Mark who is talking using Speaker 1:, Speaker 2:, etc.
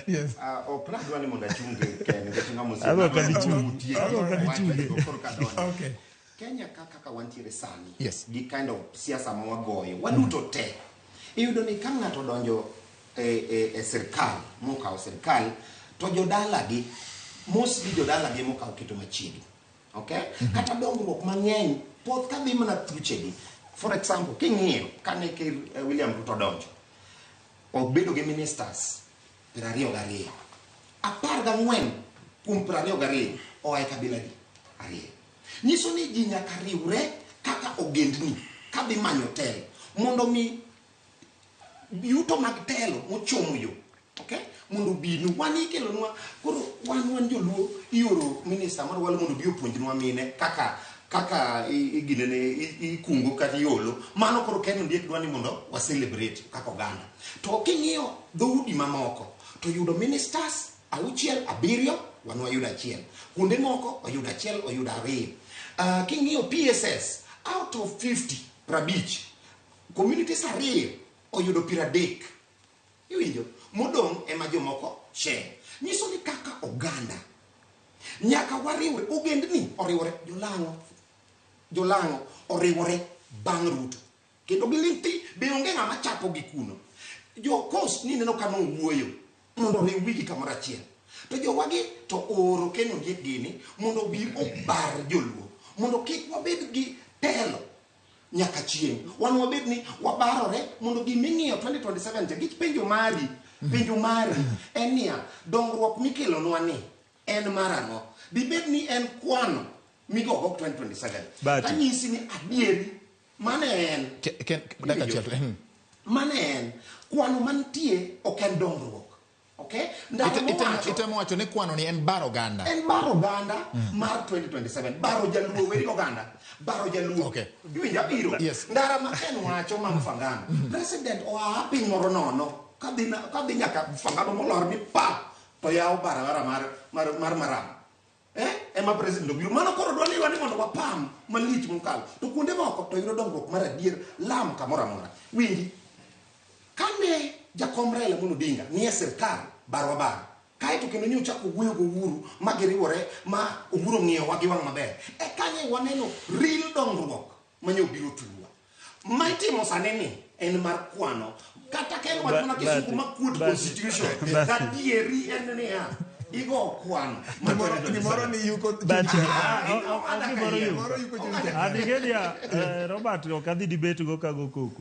Speaker 1: Yes.
Speaker 2: Ah, ok nadwa ni mondo achunge Ken nikech ng'ama
Speaker 3: Adwa
Speaker 2: osiepna.
Speaker 3: kadhi chunge.
Speaker 2: Otieko.
Speaker 3: Adwa kadhi chunge.
Speaker 2: Koro kadonjo.
Speaker 1: Okay.
Speaker 2: Kenya ka kaka wantiere sani
Speaker 1: Yes.
Speaker 2: gi kind of siasa ma wagoyo waduto te iyudo ni ka ng'ato odonjo e, e, e sirkal mokawo sirkal to jodalagi mostly jodalagi mokawo keto machiegni okay? Kata dongruok mang'eny poth kadhi mana thuchegi. For example, king'iyo kane ker William Ruto odonjo obedo gi ministers 22, 14 kuom 22 oa e kabila di ariyo. Nyiso ni ji nyaka riwre kaka ogendni kadhi manyo telo mondo mi yuto mag telo mochomo yo okay? Mondo obinu wan ikelonwa koro wan wan joluo ioro minista mar walo mondo obi opuonjnwa mine kaka kaka iginene ikungo kata iolo mano koro Ken Ondiek dwa ni mondo wa celebrate kaka oganda. To king'iyo dhoudi mamoko to yudo ministers 6, 7, wan wayudo achiel. Kuonde moko oyudo achiel, oyudo ariyo. King'iyo PSS out of 50, 50, communities ariyo oyudo 30. Iwinjo? Modong' ema jomoko share. Nyiso ni kaka oganda nyaka wariwre, ogendni oriwore, jolang'o jolang'o oriwore bang' Ruto. Kendo giling' thi, be onge ng'ama chapo gi kuno. Jo Coast ni neno ka nowuoyo mondo oriw wigi kamoro achiel. To jowagi to ooro Ken Ondiek gini mondo obi obar joluo. Mondo kik wabed gi telo nyaka chieng'. Wan wabed ni wabarore mondo gima ing'iyo 2027 cha, gi penjo mari, penjo mari en niya, dongruok mikelonwa ni en mar ang'o? Dibed ni en kwano migogo 2027.
Speaker 3: But,
Speaker 2: Tanyisi ni adieri mano en.
Speaker 1: Ken, dakika achiel to.
Speaker 2: Mano en. Kwano mantie ok en dongruok. Okay? Ndalo mowacho.
Speaker 1: Itemo wacho ni kwano ni en baro oganda.
Speaker 2: En baro oganda mar 2027. Baro jaluo, weri oganda. Baro jaluo.
Speaker 1: Okay.
Speaker 2: Iwinjo abiro.
Speaker 1: Yes.
Speaker 2: Ndara ma Ken wacho ma Mfangano. President oa piny moro nono. Kadhi kadhi nyaka Mfangano molor ni pa to yawo barabara mar mar mar maram. Ema president obiro. Mano koro dwa ni dwa ni mondo wapam malich mokalo. To kuonde moko to yudo dongruok mar adier lam kamoro amora. Winji. Kane jakom Raila Amolo Odinga nie sirkal barwa bar. Kae to kendo nyocha owuoyo go Uhuru ma giriwore ma Uhuru ong'iyowa gi wang' maber. E kanye waneno real dongruok mane obiro thurwa. Ma itimo sani ni en mar kwano. Kata ka en wach mana kisungu ma kuot constitution. Adieri en niya, igo kwano.
Speaker 1: Gimoro ni yuko
Speaker 3: Gimoro yuko. Adhi Robert ok adhi debate go kago koko.